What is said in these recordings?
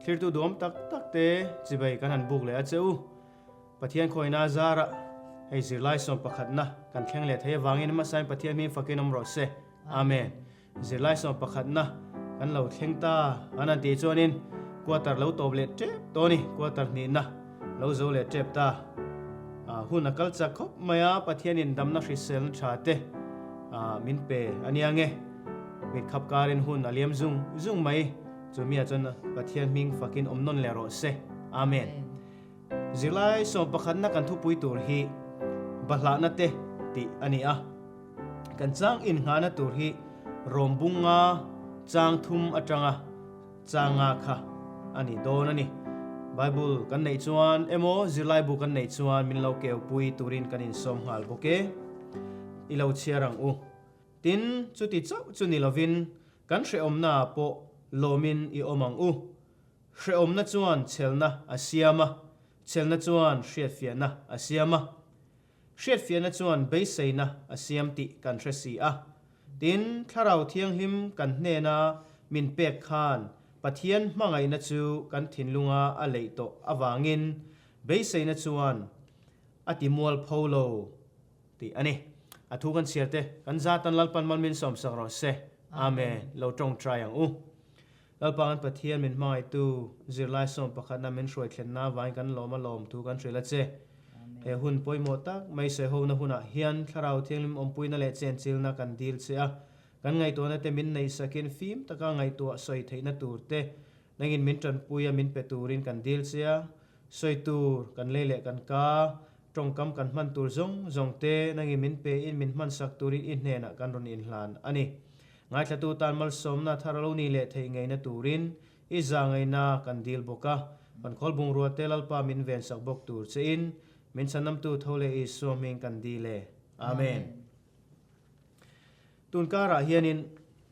Thlirtu duhawm tak tak te chibai kan han buk leh a che u. Pathian khawina zarah hei zirlai sawm pakhatna kan thleng leh thei avangin hmasain Pathian hming fakin awm rawh se. Amen. Zirlai sawm pakhatna kan lo thleng ta an han tih chuanin quarter lo tawp leh tep tawh a ni, quarter hnihna lo zo leh tep ta. Hun a kal chak khawp mai a, Pathianin damna hriselna tha te min pe a nia nge. Mit khap karin hun a liam zung zung mai, chumia chuan Pathian hming fakin awm nawn leh rawh se. Amen. Zirlai sawm pakhatna kan thupui tur hi Bahlahna te tih a ni a. Kan chang inngahna tur hi Rawmbunga chang thum atanga changa kha a ni dawn a ni. Bible kan neih chuan emaw zirlaibu kan neih chuan min lo keupui turin kan insawm nghal bawk e. I lo chhiar ang u. Tin, chuti chauh chu ni lovin kan hrehawmnaah pawh lawmin i awm ang u. Hrehawmna chuan chhelna a siam a, chhelna chuan hriatfiahna a siam a. Hriatfiahna chuan beiseina a siam tih kan hre si a. Tin, Thlarau Thianghlim kan hnena min pek khan Pathian hmangaihna chu kan thinlunga a leih tawh avangin beiseina chuan a ti mual pho lo tih a ni. A thu kan chhiar te, kan zatan Lalpan mal min sawmsak rawh se. Amen. Lo tawngtai ang u. Lalpa kan Pathian min hmangaihtu zirlai sawm pakhatna min hruai thlenna avangin kan lawm a lawm thu kan hrilh a che. He hun pawimawh tak mai sawihona hunah hian Thlarau Thianghlim awmpuina leh chenchilna kan dil che a, kan ngaihtuahna te min neihsakin fim taka ngaihtuah sawi theihna tur te nangin min tanpui a min pe turin kan dil che a, sawi tur kan lei leh kan ka, tawngkam kan hman tur zawng zawng te nangin min pe in min hmansak turin i hnenah kan rawn inhlan a ni. Ngaithlatu tan malsawmna thar lo ni leh theih ngeina turin i za ngeina kan dil bawk a, kan khawl bungrua te Lalpa min vensak bawk tur che in min chhanamtu tho leh Isua hming kan dil e. Amen. Tun karah hianin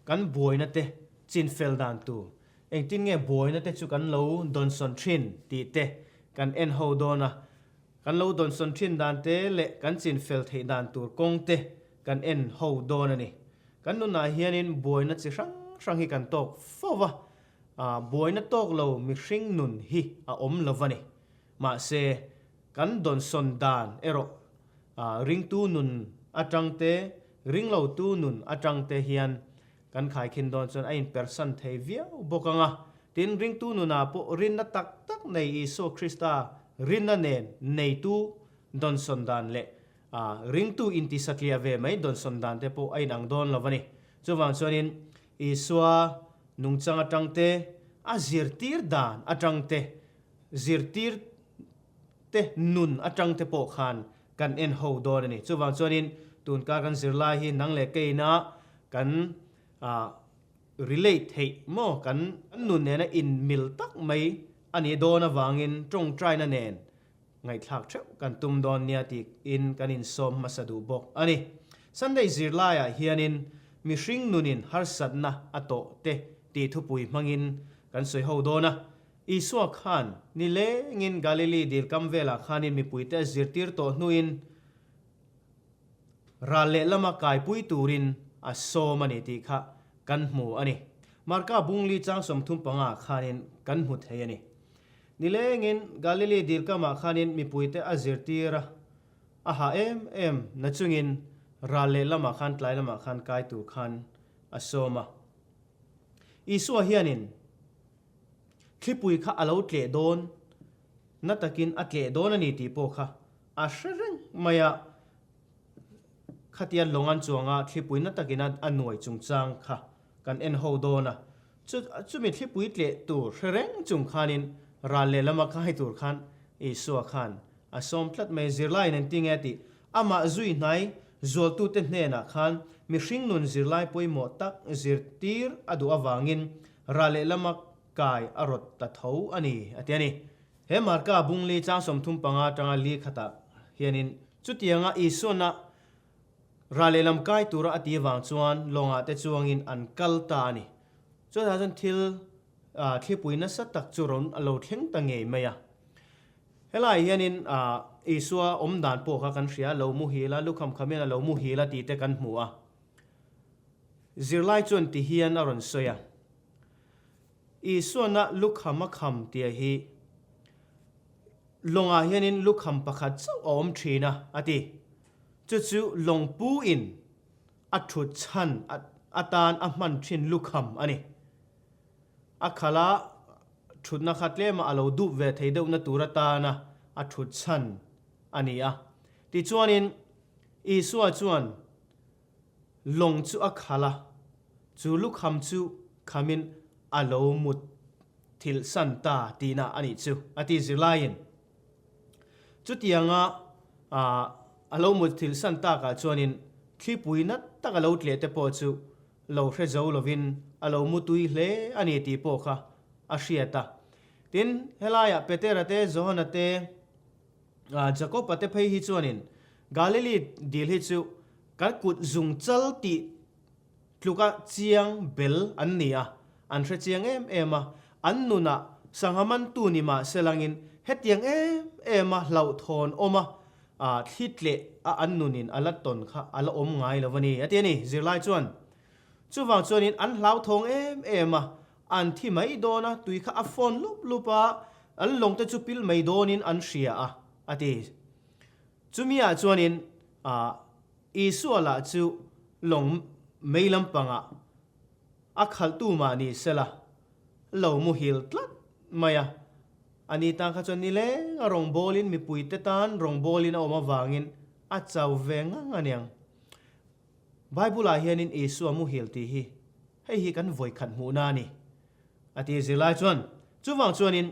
kan buaina te chin fel dan tur, engtin nge buaina te chu kan lo dawnsawn thin tih te kan en ho dawn a, kan lo dawnsawn thin dan te leh kan chin fel theih dan tur kawng te kan en ho dawn a ni. Kan nunah hianin buaina chi hrang hrang hi kan tawk fo va, buaina tawk lo mihring nun hi a awm lo va ni. Mahse, kan dawnsawn dan erawh ringtu nun atang te, ringlotu nun atang te hian kan khaikhin dawn chuan a inpersan thei viau bawk ang a. Tin, ringtu nunah pawh rinna tak tak nei Isua Krista rinna nen neitu dawnsawn dan leh A ringtu inti satliah ve mai dawnsawn dan te pawh a inang dawn lo a ni. Chuvang chuanin Isua nungchang atang te, a zirtir dan atang te, zirtir te nun atang te pawh khan kan en ho dawn a ni. Chuvang chuanin tunkar kan zirlai hi nang leh keina kan relate theih maw kan nun nena inmil tak mai a nih dawn avangin tawngtaina nen Ngaihthlak theuh kan tum dawn nia tiin kan insawm hmasa duh bawk a ni. Sunday zirlaiah hianin mihring nunin harsatna a tawh te tih thupui hmangin kan sawi ho dawn a. Isua khan nilengin Galili dil kam velah khanin mipuite a zirtir tawh hnuin ral lehlama kaipui turin a sawm a ni tih kha kan hmu a ni. Marka bungli chang 35 khanin kan hmu thei a ni. Nilengin Galili dil kamah khanin mipuite a zirtir a, a ha em em na chungin ral lehlamah khan tlai lamah khan kai tur khan a sawm a. Isua hianin thlipui kha a lo tleh dawn na takin a tleh dawn a ni tih pawh kha a hre reng mai a, khatia lawng an chuanga thlipui na takin a nuai chungchang kha kan en ho dawn a, chu chumi thlipui tleh tur hre reng chung khanin ral lehlam a kai tur khan Isua khan a sawm tlat mai. Zirlaiin an ti nge tih amah zui hnai zualtute hnenah khan mihring nun zirlai pawimawh tak zirtir a duh avangin ral lehlam a kai a rawt ta tho a ni a ti a ni. He Marka bungli chang 35 atanga li khatah hianin chutianga Isuana Ral lehlam kai tura a ti avang chuan lawngah te chuangin an kal ta a ni. Chutah chuan thil thlipui nasa tak chu rawn a lo thleng ta ngei mai a. Helaiah hianin Isua awm dan pawh kha kan hria, lo muhil a, lukham khamin a lo muhil a tih te kan hmu a. Zirlai chuan ti hian a rawn sawi a. Isuana lukham a kham tia hi lawngah hianin lukham pakhat chauh a awm thin a, a ti. Chu chu lawng pu in a thut chhan atan a hman thin lukham a ni. A khala thutna kha tlema a lo dup ve thei deuhna tur atana a thut chhan a ni a. Tichuanin Isua chuan lawng chu a khal a, chu lukham chu khamin a lo mut thilh san ta tihna a nih chu, a ti zirlaiin. Chutianga a lo mut thilh san takah chuanin thlipui nat tak a lo tleh te pawh chu lo hre zo lovin a lo mu tui hle a ni tih pawh kha a hriat a. Tin, helaiah Petera te, Johana te, Jakoba te phei hi chuanin Galili dil hi chu kan kut zung chal tih tluka chiang bel an ni a, an hre chiang em em a, an nunah sangha mantu ni mah se langin hetiang em em a hlauhthawn awm a, thli tleh a an nunin a la tawn kha a la awm ngai lo a ni, a ti a ni, zirlai chuan. Chuvang chuanin an hlauthawng em em a, an thi mai dawn a, tui kha a fawn lup lup a, an lawng te chu pil mai dawnin an hria a, a ti. Chumi ah chuanin Isua lah chu lawng mei lampangah a khalhtu mah ni sela lo muhil tlat mai a. A ni tan kha chuan nileng a rawngbawlin mipuite tan rawngbawlin a awm avangin a chau ve ngang a niang. Bible-ah hianin Isua muhil tih hi hei hi kan vawikhat hmuhna a ni a ti zirlai chuan. Chuvang chuanin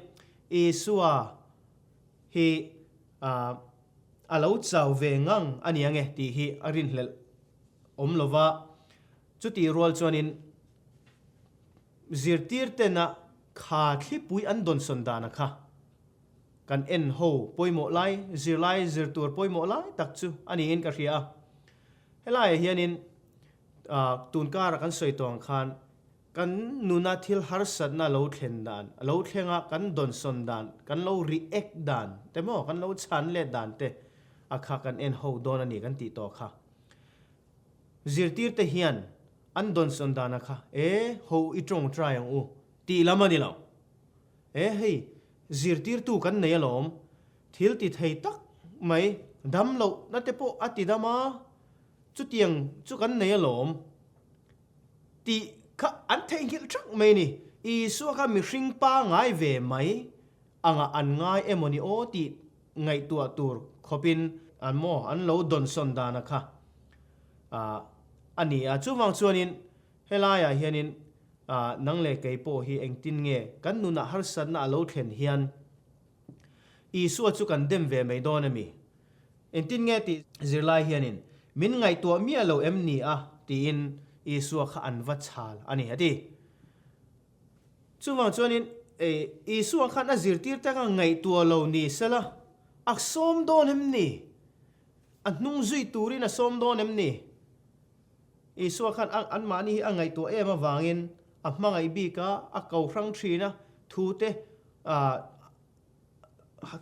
Isua hi a lo chau ve ngang a ni ange tih hi a rinhlelh awm lo va. Chutih rual chuanin zirtirtena kha thlipui an dawnsawn dana kha kan en ho pawimawh lai, zirlai zir tur pawimawh lai tak chu a niin ka hria a. Helaiah hianin tunkara kan sawi tawh ang khan kan nuna thil harsatna lo thlen dan, lo thlenga kan dawnsawn dan, kan lo react dan te maw, kan lo chhan let dan te a kha kan en ho dawn a ni kan tih tawh kha. Zirtirte hian an dawnsawn dana kha e ho i tawngtai ang u tih lam a ni lo. E hei zirtirtu kan nei alawm, thil ti thei tak mai dam loh na te pawh a ti dam a, chutiang chu kan nei alawm tih kha an theihnghilh thak mai a ni. Isua kha mihring pangai ve mai angah an ngai emaw ni aw tih ngaihtuah tur khawpin an maw an lo dawnsawn dana kha a ni a. Chuvang chuanin helaiah hianin nang leh kei pawh hi engtin nge kan nunah harsatna a lo thlen hian Isua chu kan dem ve mai dawn a mi? Engtin nge tih zirlai hianin min ngaihtuah miah lo em ni a tiin Isua kha an va chhal a ni a ti. Chuvang chuanin Isua khan a zirtir te kha ngaihtuah lo ni sela, a sawm dawn em ni? A hnung zui turin a sawm dawn em ni? Isua khan anmahni hi a ngaihtuah em avangin a hmangaih bik a, a ko hrang thin a, thu te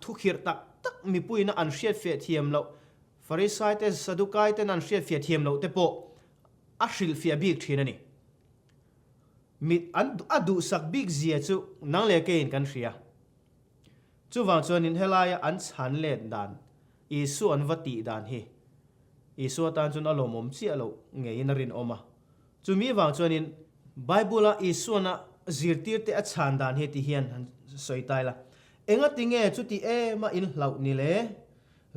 thukhirh tak tak mipuiin an hriatfiah thiam loh, Farisai te, Sadukai ten an hriatfiah thiam loh te pawh a hrilhfiah bik thin a ni. Mit an a duhsak bik zia chu nang leh keiin kan hria. Chuvang chuanin helaia an chhan let dan, Isua an va tih dan hi Isua tan chuan a lawmawm chiah loh ngeiin a rinawm a. Chumi vang chuanin Bible-a Isuana zirtirte a chhan dan hi ti hian han sawi tai la, Engati nge chuti ema in hlauh ni le?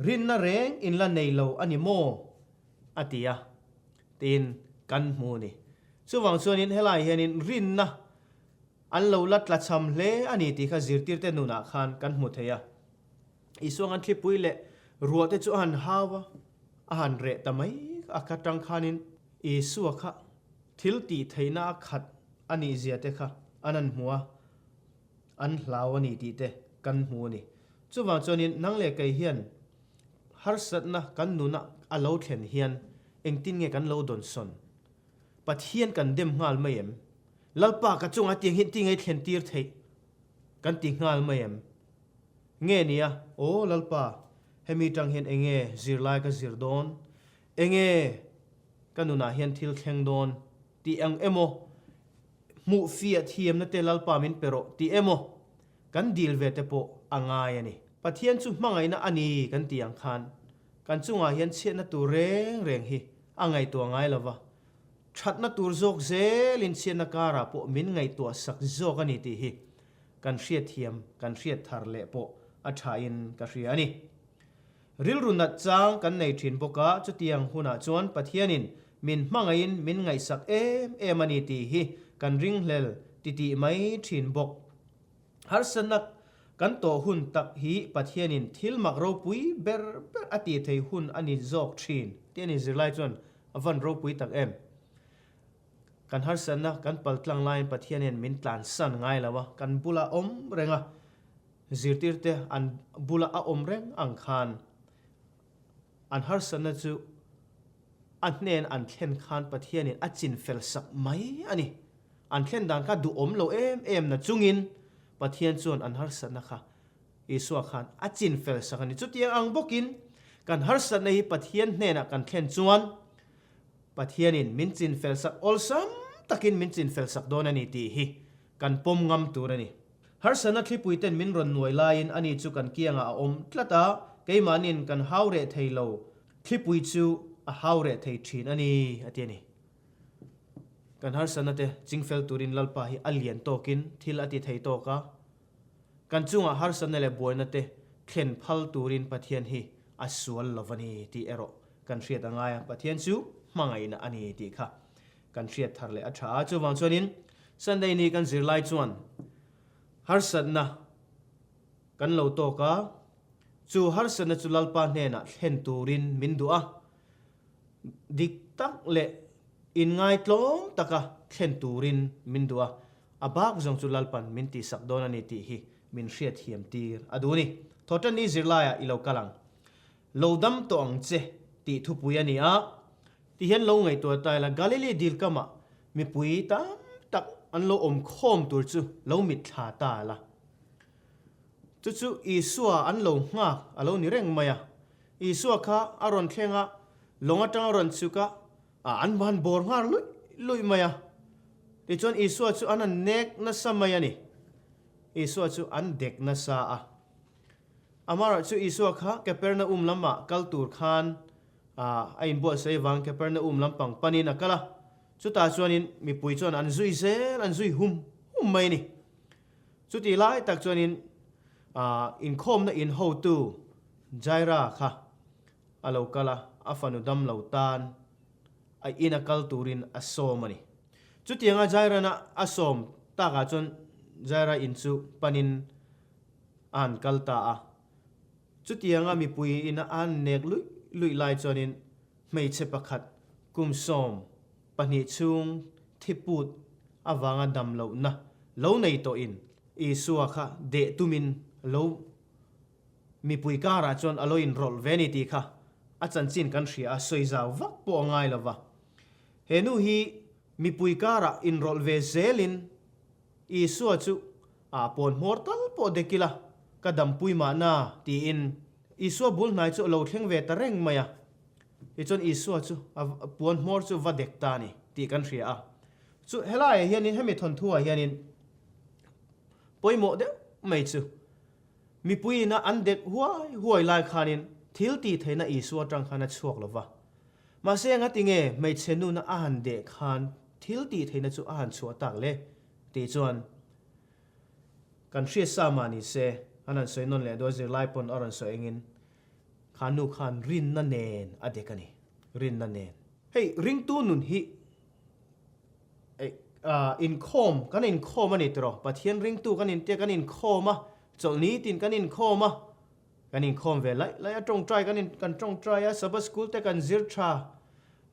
Rinna reng in la nei lo a ni maw? a ti a. Tiin kan hmu a ni. Chuvang chuanin helai hianin rinna an lo la tlachham hle a ni tih kha zirtirte nunah khan kan hmu thei a. Isua an thlipui leh ruah te chu a han hau a, a han reh ta mai a kha tang khanin Isua kha thil tih theihna a khat a nih zia te kha an han hmu a, an hlau a ni tih te kan hmu a ni. Chuvang chuanin nang leh kei hian Harsatna kan nuna a lo thlen hian engtin nge kan lo dawnsawn? Pathian kan dem nghal mai em? Lalpa ka chungah tiang hi ti ngei thlen tir theih kan ti nghal mai em? Nge nia, Aw Lalpa, hemi tang hian enge zirlai ka zir dawn? Enge ka nunah hian thil thleng dawn? Tih ang emaw? Hmuh fiah thiamna te Lalpa min pe rawh tih emaw kan dil ve te pawh a ngai a ni. Pathian chu hmangaihna a ni kan tih ang khan kan chungah hian chhiatna tur reng reng hi a ngaihtuah ngai lo va, thatna tur zawk zelin chhiatna karah pawh min ngaihtuah sak zawk a ni tih hi kan hriatthiam, kan hriat thar leh pawh a thain ka hria a ni. Rilru nat chang kan nei thin bawk a, chutiang hunah chuan Pathianin min hmangaihin min ngaihsak em em a ni tih hi kan ringhlel titih mai thin bawk. Harsatna kan tawh hun tak hi Pathianin thil mak ropui ber ber a tih thei hun a ni zawk thin tih a ni zirlai chuan a van ropui tak em. Kan harsatna kan paltlang laiin Pathianin min tlansan ngai lo a, kan bula awm reng a, Zirtirte an bula a awm reng ang khan an harsatna chu a hnen an thlen khan Pathianin a chinfel sak mai a ni. An thlen dan kha duhawm lo em em na chungin Pathian chuan an harsatna kha Isua khan a chinfel sak a ni. Chutiang ang bawkin kan harsatna hi Pathian hnenah kan thlen chuan Pathianin min chinfel sak awlsam takin min chinfel sak dawn a ni tih hi kan pawm ngam tur a ni. Harsatna thlipui ten min rawn nuai laiin ani chu kan kiangah a awm tlat a, keimahnin kan hau reh thei lo, thlipui chu a hau reh thei thin a ni, a ti a ni. Kan harsatna te chingfel turin Lalpa hi a lian tawkin thil a ti thei tawk a, kan chungah harsatna leh buaina te thlen phal turin Pathian hi a sual lo a ni tih erawh kan hriat a ngai a, Pathian chu hmangaihna a ni tih kha Kan hriat thar leh a tha a, chuvang chuanin Sunday ni kan zirlai chuan harsatna kan lo tawk a, chu harsatna chu Lalpa hnenah thlen turin min duh a, dik tak leh inngaitlawm taka thlen turin min duh a, a bak zawng chu Lalpan min tihsak dawn a ni tih hi min hriatthiam tir a duh a ni. Thawhtan ni zirlaiah i lo kal ang. Lo dam tawh ang che tih thupui a ni a, Ti hian lo ngaihtuah ta ila, Galili dil kamah mipui tam tak an lo awm khawm tur chu lo mitthla ta la. Chu chu Isua an lo nghak a lo ni reng mai a. Isua kha a rawn thleng a, lawng atang a rawn chhuk a, an han bawr nghal luih luih mai a. Tichuan Isua chu an han nek nasa mai a ni. Isua chu an dek nasa a. Amaherawhchu chu Isua kha Kapernaum lamah kal tur khan A inbuatsaih avang Kapernaum lampang panin a kal a, chutah chuanin mipui chuan an zui zel, an zui hum hum mai a ni. Chutih lai tak chuanin inkhawmna in hotu Jaira kha a lo kal a, a fanu dam lo tan a ina kal turin a sawm a ni. Chutianga Jairana a sawm takah chuan Jaira in chu panin a han kal ta a. Chutianga mipui ina an nek luih luih lai chuanin hmeichhe pakhat kum 12 chhung thiput avanga dam lohna lo nei tawhin Isua kha deh tumin lo mipui karah chuan a lo inrawlh ve a ni tih kha a chanchin kan hria a, sawi zau vak pawh a ngai lova. He nu hi mipui karah inrawlh ve zelin Isua chu a pawn hmawr tal pawh dek ila, ka dampui mahna, tiin Isua bul hnai chu a lo thleng ve ta reng mai a. Tichuan Isua chu a puan hmawr chu va dek ta a ni tih kan hria a. Chu helaiah hianin hemi thawnthuah hianin pawimawh deuh mai chu mipuiin a an dek huai huai lai khanin thil tih theihna Isua atang khan a chhuak lo va. Mahse engati nge hmeichhe nuna a han deh khan thil tih theihna chu a han chhuah tak le? Tih chuan kan hriat sa mah ni se, an han sawi nawn leh dawn zirlai pawn a rawn sawi engin kha nu khan rinna nen a dek a ni, rinna nen. Hei ringtu nun hi inkhawm kan inkhawm a ni tiraw, Pathian ringtu kan intia kan inkhawm a, chawlhni tin kan inkhawm a, Kan inkhawm ve laih laih a, tawngtai kan in kan tawngtai a, Sabbath school te kan zir tha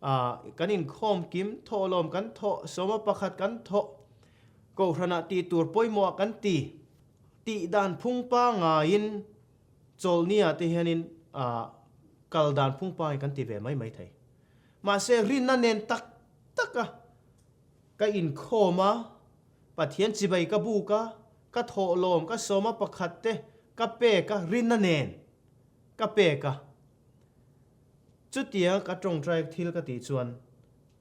a, kan inkhawm kim thawhlawm kan thawh, sawma pakhat kan thawh, kohhranah tih tur pawimawhah kan ti, tih dan phung pangaiin chawlhniah te hianin ah kal dan phung pangaiin kan ti ve mai mai thei. Mahse rinna nen tak tak a ka inkhawm a, Pathian chibai ka buk a, ka thawhlawm ka sawma pakhat te ka pek a, rinna nen ka pek a. Chutianga ka tawngtai thil ka tih chuan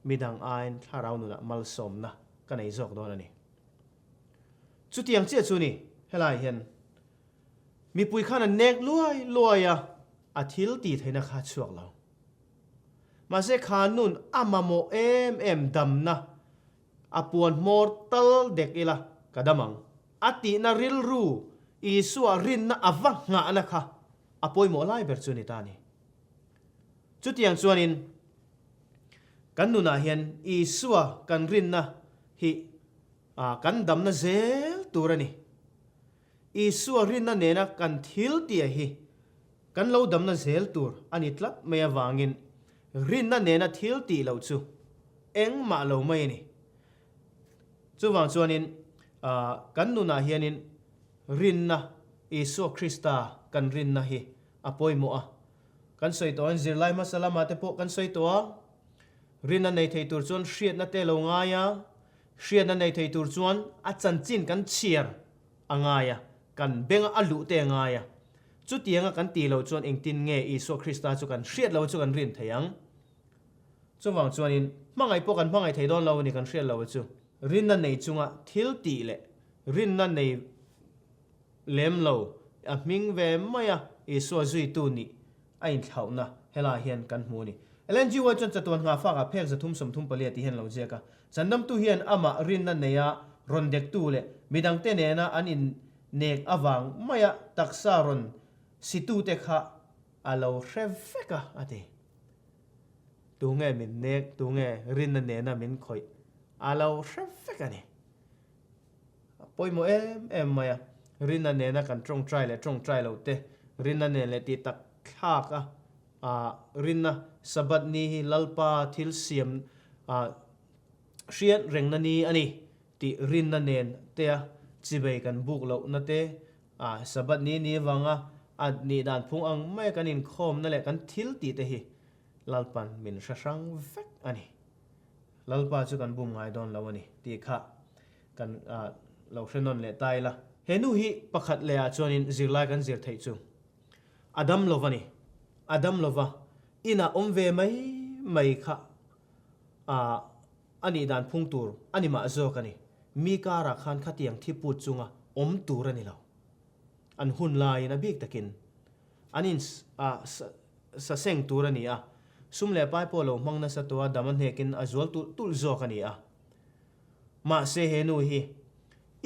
midang aiin thlarau nunah malsawmna ka nei zawk dawn a ni. Chutiang chiah chu ni, helai hian mipui khan an nek luai luai a, a thil tih theihna kha a chhuak lo. Mahse kha nun a mamawh em em damna a puan hmawr tal dek ila ka dam ang. A tihna rilru Isua rinna a va nghahna kha a pawimawh lai ber chu ni ta a ni. Chutiang chuanin kan nunah hian Isua kan rinna hi kan damna zel tur a ni. Isua rinna nena kan thil tih hi kan lo damna zel tur a ni tlat mai avangin rinna nena thil tih loh chu engmah lo mai a ni. Chuvang chuanin kan nunah hianin rinna, Isua Krista kan rinna hi a pawimawh a. Kan sawi tawh in zirlai hmasa lamah te pawh kan sawi tawh a, rinna nei thei tur chuan hriatna te lo ngai a, hriatna nei thei tur chuan a chanchin kan chhiar a ngai a, kan benga a luh te a ngai a. Chutianga kan tih loh chuan engtin nge Isua Krista chu kan hriat loh chu kan rin thei ang? Chuvang chuanin hmangaih pawh kan hmangaih thei dawn lo a ni kan hriat loh chu. Rinna nei chunga thil tih leh rinna nei Lem lo, a hming ve mai a, Isua zuitu nih a inthlauhna helaiah hian kan hmu a ni. Ellen G. White chuan chatuan nghahfakah phek 334 tih hian a lo ziak a, Chandamtu hian amah rinna neia rawn dektu leh midangte nena an innek avang maia taksa rawn situte kha a lo hre vek a, a ti. Tunge min nek, tunge rinna nena min khawih a lo hre vek a ni. A pawimawh em em mai a, rinna nena kan tawngtai leh tawngtai lo te, rinna nen leh tih tak thlak a, ah rinna Sabbath ni hi Lalpa thil siam ah hriat rengna ni a ni tih rinna nen tea chibei kan buk lohna te, ah Sabbath ni ni avanga a nih dan phung ang maia kan inkhawmna leh kan thil tih te hi Lalpan min hre hrang vek a ni. Lalpa chu kan bum ngai dawn lo a ni tih kha kan lo hre nawn leh ta ila. He nu hi pakhat leh ah chuanin zirlai kan zir theih chu a dam lo va ni. A dam lo va, inah awm ve mai mai kha a nih dan phung tur a ni mah zawk a ni. Mi karah khan khatiang thi put chunga awm tur a ni lo. An hun laiin a bik takin an in sa seng tur a ni a, sum leh pai pawh lo hmang nasa tawh a dam a hnekin a zual tulh tulh zawk a ni a. Mahse he nu hi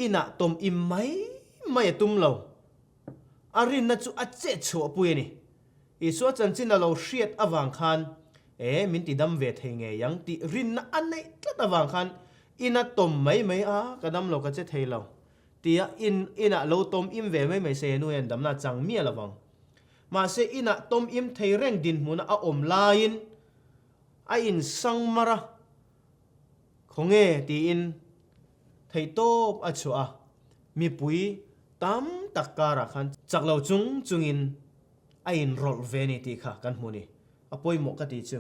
inah tawm im mai mai a tum lo. A rinna chu a chet chhuah pui a ni. Isua chanchin a lo hriat avang khan e min ti dam ve thei ngei ang tih rinna a neih tlat avang khan ina tawm mai mai a ka dam lo ka che thei lo Tia in inah lo tawm im ve mai mai se he nu hian damna chang miah lo vang. Mahse inah tawm im thei reng dinhmuna a awm laiin a insang mar a, khawnge tiin theihtawp a chhuah a, mipui tam tak karah khan chak lo chung chungin a inrawlh ve a ni tih kha kan hmu a ni. A pawimawh ka tih chu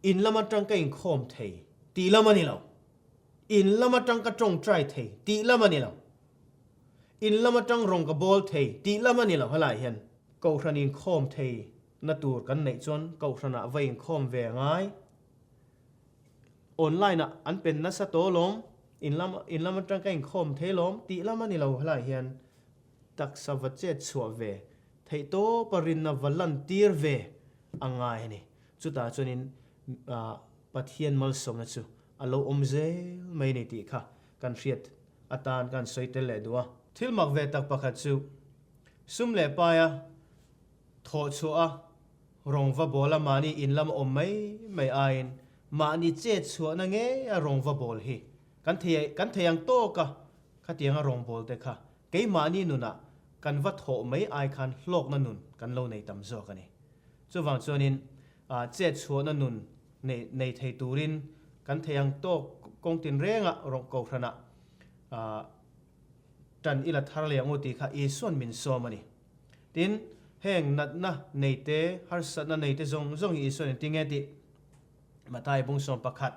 in lam atang ka inkhawm thei tih lam a ni lo. In lam atang ka tawngtai thei tih lam a ni lo. In lam atang rawng ka bawl thei tih lam a ni lo helaiah hian. Kohhran inkhawm thei na tur kan neih chuan kohhranah va inkhawm ve a ngai. Online ah an pen nasa tawh lawm, in lam in lam atang ka inkhawm thei lawm tih lam a ni lo helaiah hian. Taksa va chet chhuah ve theih tawpa rinna va lan tir ve a ngai a ni. Chutah chuanin Pathian malsawmna chu a lo awm zel mai ni tih kha kan hriat atan kan sawi tel leh duh a. Thil mak ve tak pakhat chu sum leh paia thawh chhuah a rawng va bawl a mahni in lama awm mai mai aiin mahni chet chhuahna ngei a rawng va bawl hi kan thei kan thei ang tawk a khatianga rawng bawl te kha keimahni nunah kan va thawh mai ai khan hlawkna nun kan lo nei tam zawk a ni. Chuvang chuanin chet chhuahna nun nei nei thei turin kan thei ang tawk kawng tinrengah rawng kohhranah tan ila thar leh ang u tih kha Isua'n min sawm a ni. Tin, heng natna nei te, harsatna nei te zawng zawng hi Isua'n engtin nge tih Mathai bung 11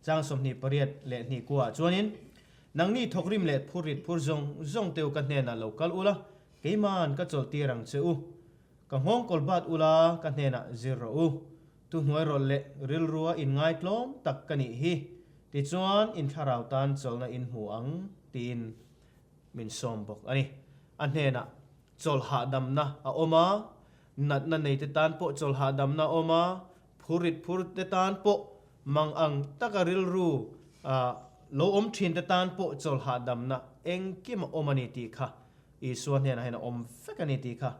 chang 28 leh hnih kuaah chuanin, Nangni thawkrim leh phurrit phur zawng zawng te u ka hnenah lo kal ula, keima'n ka chawlhtir ang che u. Ka nghawng kawl bat ula ka hnenah zir rawh u. Thuhnuai rawlh leh rilrua inngaitlawm tak ka nih hi. Tichuan in thlarau tan chawlhna in hmu ang, tiin. min sawm bawk a ni. A hnenah chawlh hahdamna a awm a, natna neite tan pawh chawlh hahdamna a awm a, phurrit phurte tan pawh mang ang taka rilru lo awm thinte tan pawh chawlh hahdamna engkim a awm a ni tih kha Isua hnenah hian a awm vek a ni tih kha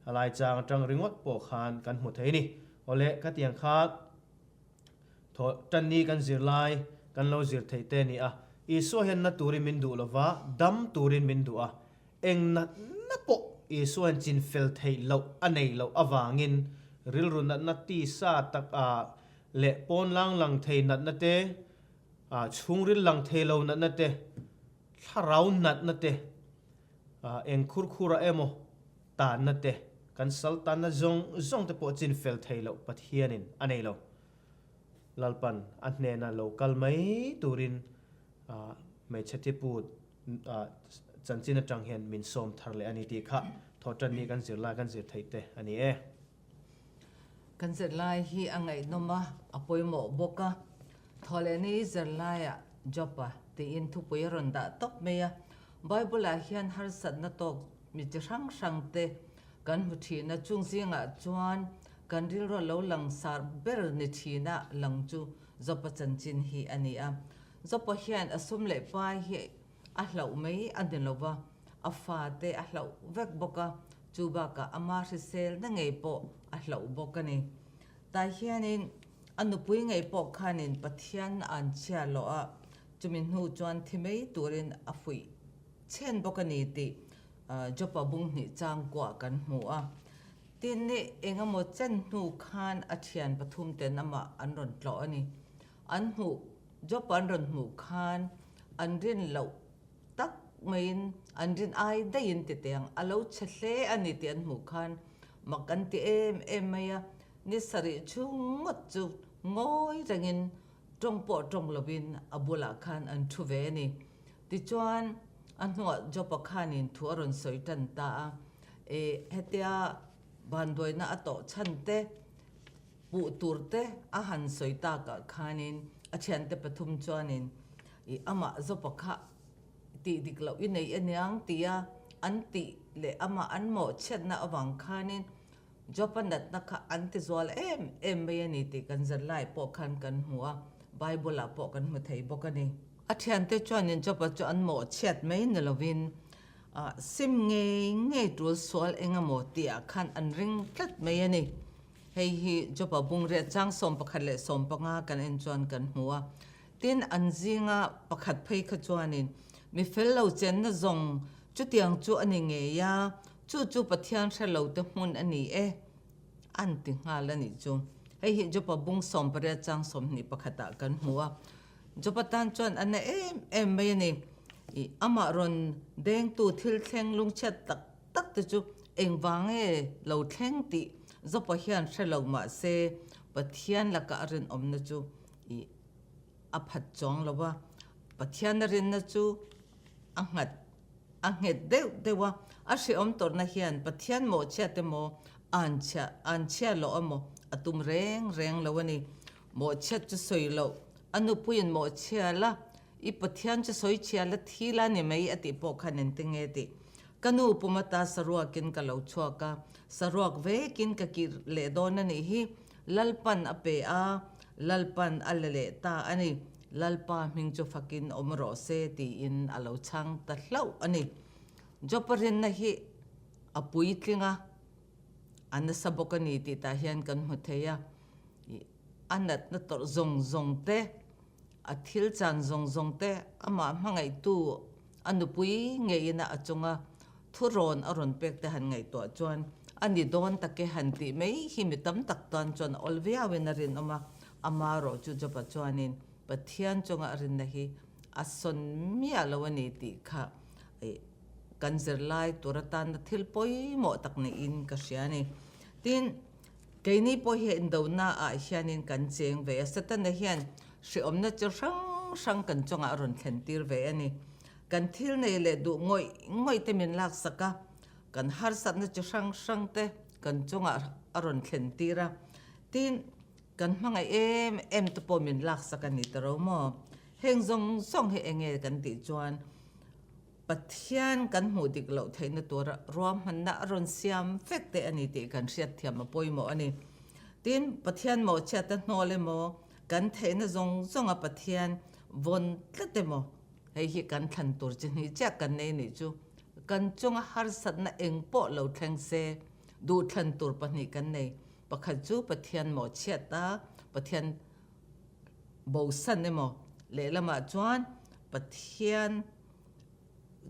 a lai chang atang ringawt pawh khan kan hmu thei a ni. Awle, khatiang kha Thaw tanni kan zir lai kan lo zir theih te a ni a, Isua hian na turin min duh lova, dam turin min duh a. Eng natna pawh Isua hian chin fel theih loh a nei loh avangin rilru natna tisa tak a leh pawn lang lang thei natna te, chhungril lang thei lo natna te, thlarau natna te, eng khur khurah emaw tanna te, kan sal tanna zawng zawng te pawh chin fel thei loh Pathianin a nei lo. Lalpan a hnena lo kal mai turin hmeichhe thiput chanchin atang hian min sawm thar leh a ni tih kha thawhtanni kan zirlai kan zir theih te a ni e. Kan zirlai hi a ngaihnawm a, a pawimawh bawk a. Thawhlehni zirlaiah Job-a tiin thupui a rawn dah tawp mai a. Bible-ah hian harsatna tawk mi chi hrang hrang te kan hmu thin a, chung zingah chuan kan rilru lo langsar ber ni thina lang chu Job-a chanchin hi a ni a. Job-a hian a sum leh pai hi a hlauh mai a ni lo va, a fate a hlauh vek bawk a, chu bakah ama hriselna ngei pawh a hlauh bawk a ni. Tah hianin a nupui ngei pawh khanin Pathian an chhia lawh a, chumi hnu chuan thi mai turin a fuih chhen bawk a ni tih Jopa bung hnih chang kuah kan hmu a. Tin, engemaw chen hnu khan a thian pathum ten amah an rawn tlawh a ni. An hmuh Job an rawn hmuh khan an rin loh tak maiin an rin ai daihin ti teh ang, a lo chhe hle a ni tih an hmuh khan mak an ti em em mai a, ni sarih chhung ngawt chu ngawi rengin tawng pawh tawng lovin a bulah khan an thu ve a ni. Tichuan a hnuah Job-a khanin thu a rawn sawi tan ta a, e hetia vanduaina a tawh chhan te, Puh tur te a han sawi takah khanin a thiante pathum chuanin i amah zawpa kha tih dik loh i nei aniang tia an tih leh amah an mawhchhiatna avang khanin Jopa natna kha an ti zual em em mai a ni tih kan zirlai pawh khan kan hmu a, Bible ah pawh kan hmu thei bawk a ni. A thiante chuanin Jopa chu an mawhchhiat mai ni lovin sim ngei ngei tul sual engemaw tihah khan an ring tlat mai a ni. Hei hi Jopa bungriat chang 11 leh 15 kan en chuan kan hmu a. Tin, an zinga pakhat phei kha chuanin, Mi fel lo chenna zawng chutiang chu a ni ngei a, chu chu Pathian hre lo te hmun a ni e, an ti nghal a nih chu. Hei hi Jopa bung 18 chang 21 ah kan hmu a. Jopa tan chuan a na em em mai a ni. I amah rawn dengtu thil thleng lungchhiat tak tak te chu engvang nge lo thleng tih Jopa hian hre lo mah se Pathian lakah a rinawmna chu i a phat chuang lo a, Pathian a rinna chu a nghat a nghet deuh deuh a, a hrehawm tawrhna hian Pathian mawhchhiat emaw anchhia anchhia loh emaw a tum reng reng lo a ni. Mawhchhiat chu sawi loh, a nupuiin mawhchhia la, i Pathian chu sawi chhia la thi la ni mai a tih pawh khan engti nge tih Ka nu pumata saruakin ka lo chhuak a, saruak vekin ka kir leh dawn a nih hi. Lalpan a pe a, Lalpan a la leh ta a ni. Lalpa hming chu fakin awm rawh se tiin a lo chhang ta hlauh a ni. Job-a rinna hi a puitling a, a nasa bawk a ni tih tah hian kan hmu thei a. A natna tawrh zawng zawng te, a thil chan zawng zawng te, amah hmangaihtu A nupui ngeiin a a chunga thurawn a rawn pek te han ngaihtuah chuan a ni dawn tak e han tih mai hi mi tam tak tan chuan a awl viauin a rinawm a, ama erawh chu Job-a chuanin Pathian chunga a rinna hi a sawn miah lo a ni tih kha kan zirlai tur atana thil pawimawh tak niin ka hria a ni. Tin, keini pawh hi indona-ah hianin kan cheng ve a, Setana hian Hrehawmna chi hrang hrang kan chungah a rawn thlen tir ve a ni. Kan thil nei leh duh ngawih ngawih te min laksak a, kan harsatna chi hrang hrang te kan chungah a rawn thlen tir a. Tin, kan hmangaih em em te pawh min laksak a ni ta ro maw? Heng zawng zawng hi eng nge kan tih chuan. Pathian kan hmuh dik loh theihna tura ruahmanna a rawn siam vek te a ni tih kan hriatthiam a pawimawh a ni. Tin, Pathian mawhchhiat a hnawl emaw, kan theihna zawng zawnga Pathian vawn tlat emaw, hei hi kan thlan tur chi hnih chiah kan nei nih chu kan chunga harsatna eng pawh lo thleng se, duhthlan tur pahnih kan nei. Pakhat chu Pathian mawhchhiat a, Pathian bosan emaw, lehlamah chuan Pathian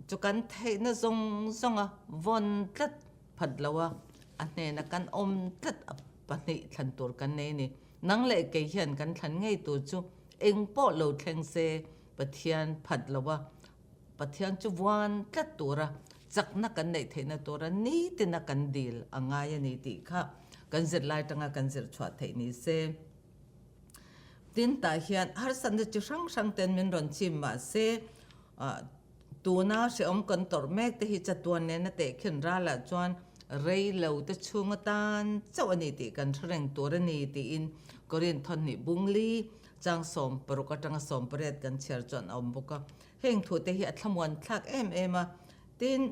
chu kan theihna zawng zawnga vawn tlat phat lo a, a hnena kan awm tlat a pahnih thlan tur kan nei a ni. Nang leh kei hian kan thlan ngei tur chu eng pawh lo thleng se Pathian phat lo a, Pathian chu vuan tlat tura chakna kan neih theihna tura nitina kan dil a ngai a ni tih kha kan zirlai tanga kan zir chhuah theih ni se. Tin tah hian harsatna chi hrang hrang ten min rawn chim mah se tuna hrehawm kan tawrh mek te hi chatuan nena tehkhin ralah chuan rei lo te chhung atan chauh a ni tih kan hre reng tur a ni tiin Korin thawhnih bungli chang 60 atanga 18 kan chhiar chuan a awm bawk a. Heng thu te hi a thlamuan thlak em em a. Tin,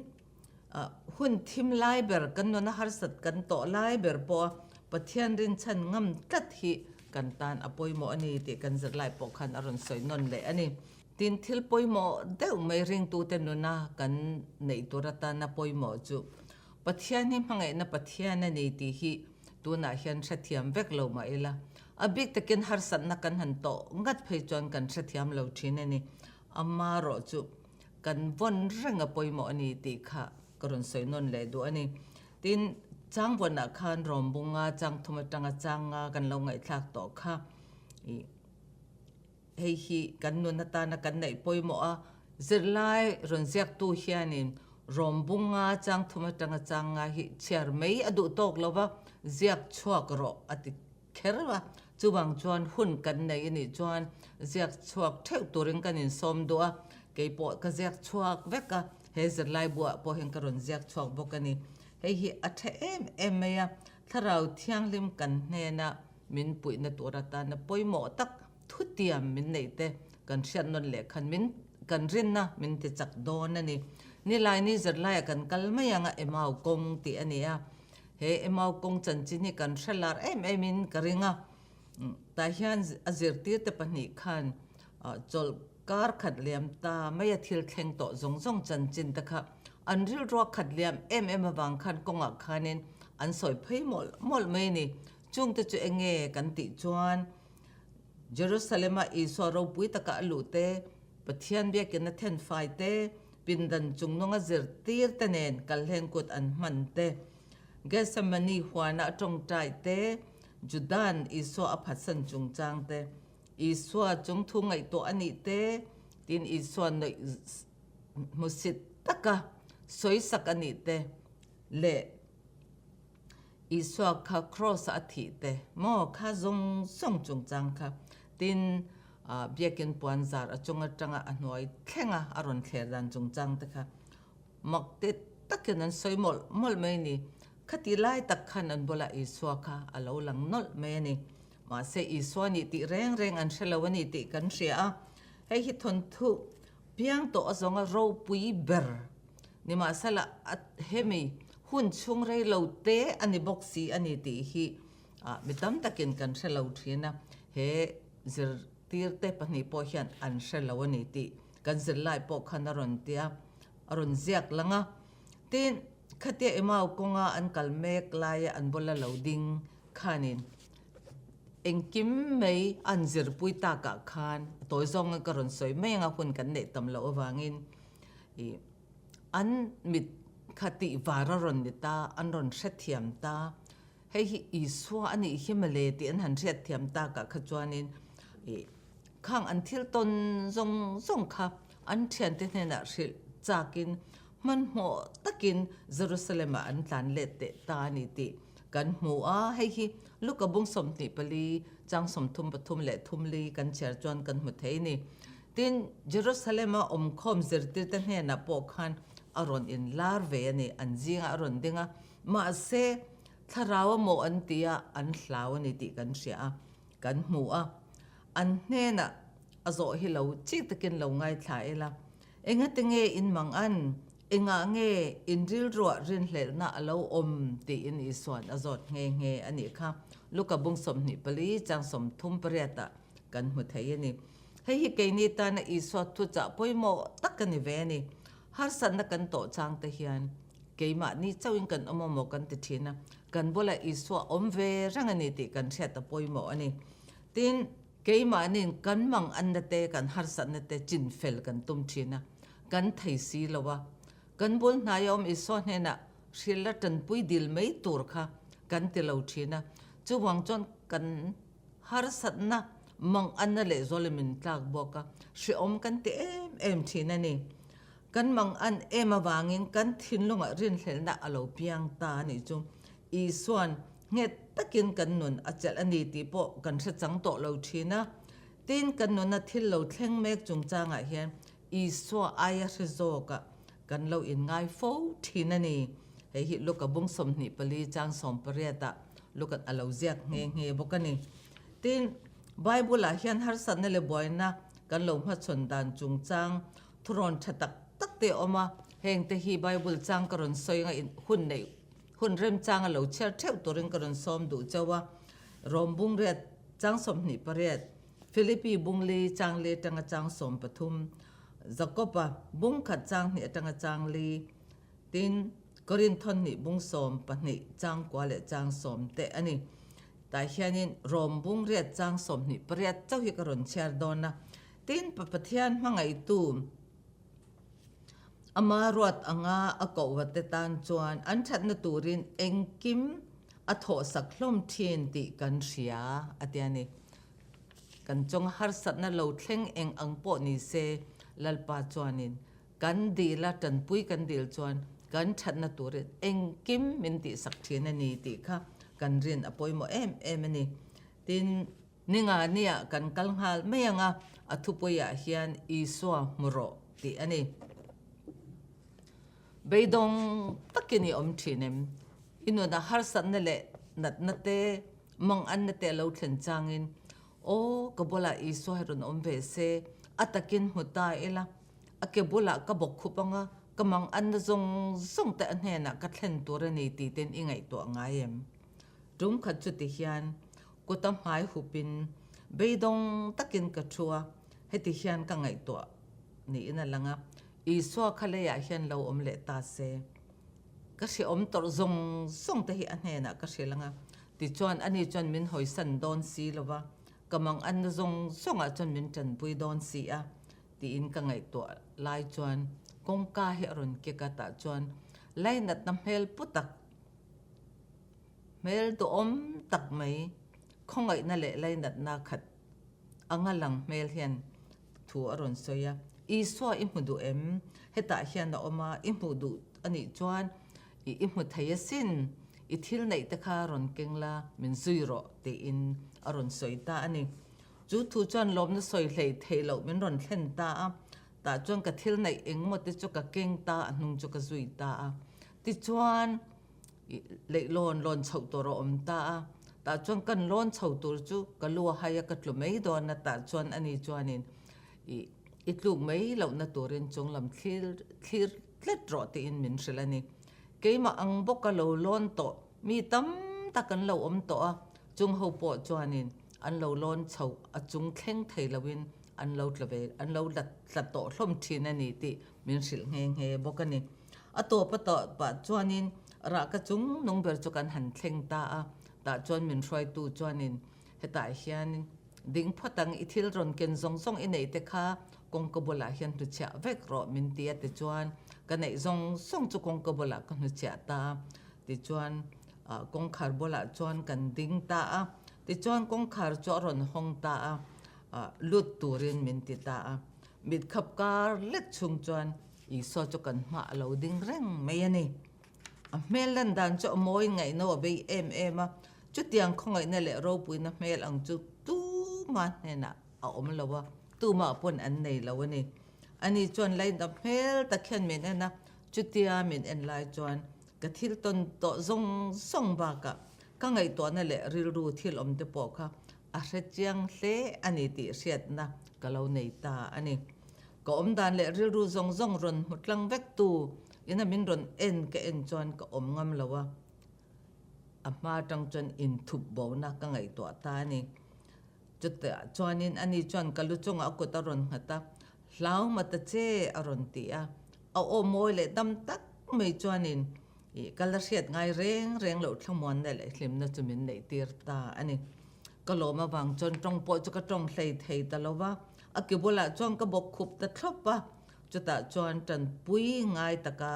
hun thim lai ber kan nuna harsat kan tawh lai ber pawha Pathian rinchhan ngam tlat hi kan tan a pawimawh a ni tih kan zirlai pawh khan a rawn sawi nawn leh a ni. Tin, thil pawimawh deuh mai ringtute nuna kan neih tur atana pawimawh chu Pathian hi hmangaihna Pathian a ni tih hi tunah hian hrethiam vek lo mah ila, a bik takin harsatna kan han tawh ngat phei chuan kan hrethiam lo thin a ni. Amarawh chu kan vawn reng a pawimawh a ni tih kha ka rawn sawi nawn leh duh a ni. Tin, changvawnah khan Rawmbunga changthum atanga changa kan lo ngaihthlak tawh kha ih hei hi kan nun atana kan neih pawimawh a, zirlai rawn ziaktu hianin Rawmbunga changthum atanga changa hi chhiar mai a duh tawk lo va, ziak chhuak rawh a ti kher a, chuvang chuan hun kan nei a nih chuan ziak chhuak theuh turin kan insawm duh a, kei pawh ka ziak chhuak vek a, he zirlai buah pawh hian ka rawn ziak chhuak bawk a ni. Hei hi a tha em em mai a, thlarau thianghlim kan hnena min puihna tur atana pawimawh tak thutiam min neih te kan hriat nawn leh khan min kan rinna min ti chak dawn a ni. Nilaini zirlaiah kan kal mai ang a, Emau kawng tih a ni a. He Emau kawng chanchin hi kan hre lar em em in ka ring a, tah hian a zirtirte pahnih khan chawlh kar khat liam ta mai a thil thleng tawh zawng zawng chanchin te kha an rilrua khat liam em em avang khan kawngah khanin an sawi phei mawlh mawlh mai a ni. Chungte chu eng nge kan tih chuan Jerusalem-a Isua ropui taka a luh te, Pathian biakina thenfai te, Pindan chungnunga zirtir te nen kalhleng kut an hman te, Gethsemane huana a tawngtai te, Juda'n Isua a phatsan chungchang te, Isua chungthu ngaihtuah a nih te, tin Isua nawih hmusit taka sawisak a nih te leh Isua kha kraws-a a thih te maw kha zawng zawng chungchang kha tin biakin puan zar a chung atanga a hnuai thlenga a rawn thler dan chungchang te kha mak te takin an sawi mawlh mawlh mai a ni. Khati lai tak khan an bulah Isua kha a lo lang nawlh mai a ni. Mahse Isua nih tih reng reng an hre lo a ni tih kan hria a, hei hi thawnthu piang tawh a zawnga ropui ber Nimahsela, a hemi hun chhung rei lo te a ni bawk si a ni tih hi mi tam takin kan hre lo thin a, he zirtirte pahnih pawh hian an hre lo a ni tih kan zirlai pawh khan a rawn ti a, a rawn ziak lang a. Tin, khatia Emau kawnga an kal mek laia an bula lo ding khanin engkim mai an zirpui takah khan a tawi zawnga ka rawn sawi mai anga hun kan neih tam loh avangin I an mit kha tih var a rawn ni ta, an rawn hrethiam ta. Hei hi Isua a nih hi mawle tih an han hriatthiam takah kha chuanin i khang an thil tawn zawng zawng kha an thiante hnenah hrilh chakin hmanhmawh takin Jerusalem-ah an tlan let teh ta a ni tih kan hmu a. Hei hi Luka bung 24 chang 33 leh thumli kan chhiar chuan kan hmu thei a ni. Tin, Jerusalem-a awmkhawm zirtirte hnenah pawh khan a rawn inlar ve a ni, an zingah a rawn ding a. Mahse, thlarau a maw an ti a, an hlau a ni tih kan hria a, kan hmu a. An hnenah a zawh hi lo chik takin lo ngaithla ila. Engati nge in mang an? Engah nge in rilruah rinhlelhna a lo awm? tiin Isua'n a zawt nghe nghe a nih kha. Luka bung 24 chang 38 ah kan hmu thei a ni. Hei hi keini tana Isua thuchah pawimawh tak a ni ve a ni. Harsatna kan tawh chang te hian keimahni chauhin kan awm amaw kan ti thin a, kan bulah Isua awm ve reng a ni tih kan hriat a pawimawh a ni. Tin, keimahniin kan mang anna te, kan harsatna te chin fel kan tum thin a, kan thei si lo a. Kan bul hnaia awm Isua hnenah hrilh a tanpui dil mai tur kha kan ti lo thin a. Chuvang chuan kan harsatna mang anna lehzualin min tlak bawk a, hrehawm kan ti em em thin a ni. Kan mang an em avangin kan thinlungah rinhlelhna a lo piang ta a nih chu. Isua'n nghet takin kan nun a chelh a ni tih pawh kan hre chang tawh lo thin a. Tin, kan nuna thil lo thleng mek chungchangah hian Isua aia hre zawkah kan lo inngai fo thin a ni. Hei hi Luka bung 24 chang 18 ah Luka'n a lo ziak nghe nghe bawk a ni. Tin, Bible-ah hian harsatna leh buaina kan lo hmachhawn dan chungchang Thurawn tha tak tak te a awm a, heng te hi Bible chang ka rawn sawi anga in hun neih hun remchang a lo chhiar theuh turin ka rawn sawm duh chauh a. Rom bung riat chang 28, Philippi bung li chang li atanga chang 13, Jakob-a bung khat chang hnih atanga chang li, tin Korinthon hnih bung 12 chang kua leh chang sawm te a ni. Tah hianin Rom bung riat chang 28 chauh hi ka rawn chhiar dawn a. Tin, Pa Pathian hmangaihtu ama ruat anga a kohvate tan chuan an thatna turin engkim a thawhsak hlawm thin tih kan hria, a ti a ni. Kan chunga harsatna lo thleng eng ang pawh ni se, Lalpa chuanin kan dil a, tanpui kan dil chuan kan thatna turin engkim min tihsak thin a ni tih kha kan rin a pawimawh em em a ni. Tin, Ninga nia kan kal nghal mai ang a, a thupuiah hian Isua hmu rawh tih a ni. Beidawng takin i awm thin em? I nunah harsatna leh natna te, manganna te a lo thlen changin, Aw, ka bulah Isua hi rawn awm ve se, a takin hmu ta ila, a ke bulah ka bawk khup ang a, ka manganna zawng zawng te a hnenah ka thlen tur a ni tih ten i ngaihtuah ngai em? Tum khat chu ti hian kuta hmai hupin beidawng takin ka thu a, heti hian ka ngaihtuah niin a lang a, Isua kha leiah hian lo awm leh ta se, ka hrehawm tawrh zawng zawng te hi a hnenah ka hrilh ang a, tichuan ani chuan min hawisan dawn si lo va, ka manganna zawng zawngah chuan min tanpui dawn si a, tiin ka ngaihtuah lai chuan kawngka hi a rawn kek a, tah chuan lainatna hmel pu tak Hmel duhawm tak mai, khawngaihna leh lainatna khat anga lang hmel hian thu a rawn sawi a, Isua i hmu duh em? Hetah hian a awm a, i hmuh duh a nih chuan i i hmu thei asin, i thil neih te kha rawn keng la, min zui rawh tiin a rawn sawi ta a ni. Chu thu chuan lawmna sawi hlei theih loh min rawn thlen ta a, tah chuan ka thil neih engmaw te chu ka keng ta a, hnung chu ka zui ta a. Tichuan. Leihlawn lawn chhoh tur a awm ta a, tah chuan kan lawn chho tur chu ka lu a hai a, ka tlu mai dawn a, tah chuan ani chuanin i i tluk mai lohna turin chung lam thlir thlir tlet rawh tiin min hrilh a ni. Keimah ang bawka lo lawn tawh mi tam tak an lo awm tawh a, chung ho pawh chuanin an lo lawn chho a chung thleng thei loin an lo tla ve an lo la tla tawh hlawm thin a ni tih min hrilh nghe nghe bawk a ni. A tawp a tawp ah chuanin rahka chung nung ber chu kan han thleng ta a, tah chuan min hruaitu chuanin hetah hian ding phawt ang i thil rawn ken zawng zawng i neih te kha kawngka bulah hian hnuchhiah vek rawh min ti a tichuan ka neih zawng zawng chu kawngka bulah ka hnuchhiah ta a, tichuan kawngkhar bulah chuan kan ding ta a, tichuan kawngkhar chu a rawn hawng ta a, lut turin min ti ta a, mit khap kar lek chhung chuan Isua chu kan hmah a lo ding reng mai a ni. A hmel lan dan chu a mawi ngaihno a bei em em a, chutiang khawngaihna leh ropuina hmel ang chu tuma hnenah a awm lo a, tumah pawn an nei lo a ni. Ani chuan lainap hmel tak hian min en a, chutia min en lai chuan ka thil tawn tawh zawng zawng bakah ka ngaihtuahna leh rilru thil awm te pawh kha a hre chiang hle a ni tih hriatna ka lo nei ta a ni. Ka awmdan leh rilru zawng zawng rawn hmu tlang vek tu ina min rawn en ka en chuan ka awm ngam lo a, a hma atang chuan inthup bona ka ngaihtuah ta a ni. Chutah chuanin ani chuan ka lu chungah a kut a rawn nghat a, Hlau ma ta che a rawn ti a, a aw mawi leh dam tak mai chuanin ih ka la hriat ngai reng reng loh thlamuanna leh hlimna chu min neih tir ta a ni. Ka lawm avang chuan tawng pawh chu ka tawng hlei thei ta lo va, a ke bulah chuan ka bawk khup ta thlawp a, chutah chuan tanpui ngai taka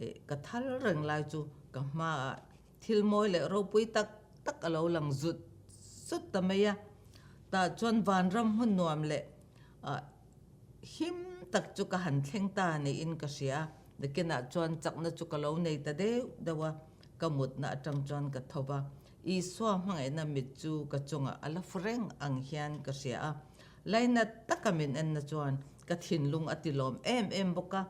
ih ka thal reng lai chu ka hmaah Thil mawi leh ropui tak tak a lo lang zut zut ta mai a, tah chuan vanram hmun nuam leh him tak chu ka han thleng ta niin ka hria a, nakinah chuan chakna chu ka lo nei ta deuh deuh a, ka mutna atang chuan ka tho va, Isua hmangaihna mit chu ka chungah a la fu reng ang hian ka hria a, lainat taka min enna chuan ka thinlung a tilawm em em bawk a,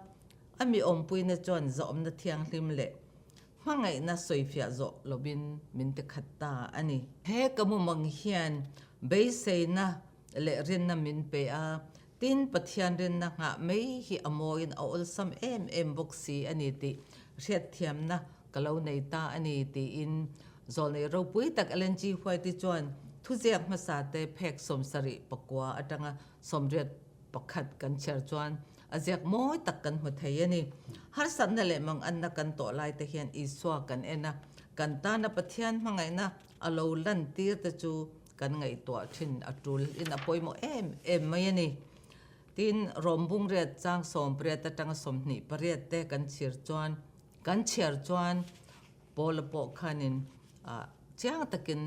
a mi awmpuina chuan zawmna thianghlim leh Hmangaihna sawifiah zawh lovin min ti khat ta a ni. He ka mumang hian beiseina leh rinna min pe a, tin Pathian rinna nghah mai hi a mawiin a awlsam em em bawk si a ni tih hriatthiamna ka lo nei ta a ni tiin Zawlnei ropui tak Ellen G. White-i chuan thuziak hmasate phek 74 atanga 80 pakhat kan chhiar chuan A ziak mawi tak kan hmu thei a ni. Harsatna leh manganna kan tawh lai te hian Isua kan en a, kan tana Pathian hmangaihna a lo lantir te chu kan ngaihtuah thin a tul in a pawimawh em em mai a ni. Tin, Rom bungriat chang 18 atanga 28 te kan chhir chuan kan chhiar chuan Paula pawh khanin chiang takin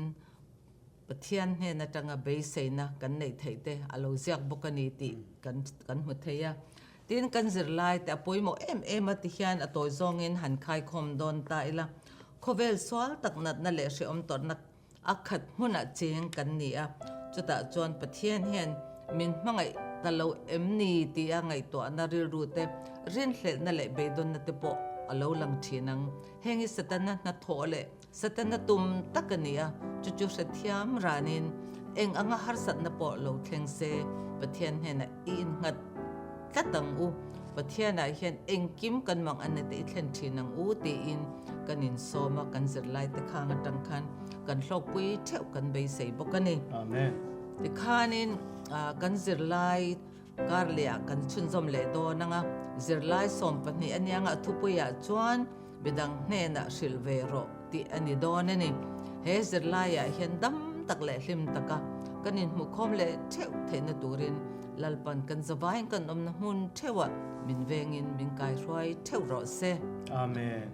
Pathian hnen atanga beiseina kan neih theih te a lo ziak bawk a ni tih kan kan hmu thei a. Tin, kan zirlai te a pawimawh em em a ti hian a tawi zawngin han khaikhawm dawn ta ila. Khawvel sual tak natna leh hrehawm tawrhna a khat hmunah cheng kan ni a, chutah chuan Pathian hian min hmangaih ta lo em ni tia ngaihtuahna rilru te, rinhlelhna leh beidawnna te pawh a lo lang thin ang. Heng hi Setana hnathawh leh Setana tum tak a ni a, chu chu hrethiam ranin eng anga harsatna pawh lo thleng se Pathian hnenah i innghat tlat ang u, Pathianah hian engkim kan mang a ni te i thlen thin ang u tiin kan insawm a, kan zirlaite khang atang khan kan hlawkpui theuh kan beisei bawk a ni. Amen. Tikhanin kan zirlai kar lehah kan chhunzawm leh dawn ang a, zirlai 12 a nia nga thupuiah chuan, Midang hnenah hrilh ve rawh tih a ni dawn a ni. He zirlaiah hian dam tak leh hlim taka kan inhmuhkhawm leh theuh theihna turin Lalpan kan zavaiin kan awmna hmun theuhah min vengin min kaihruai theuh rawh se. Amen.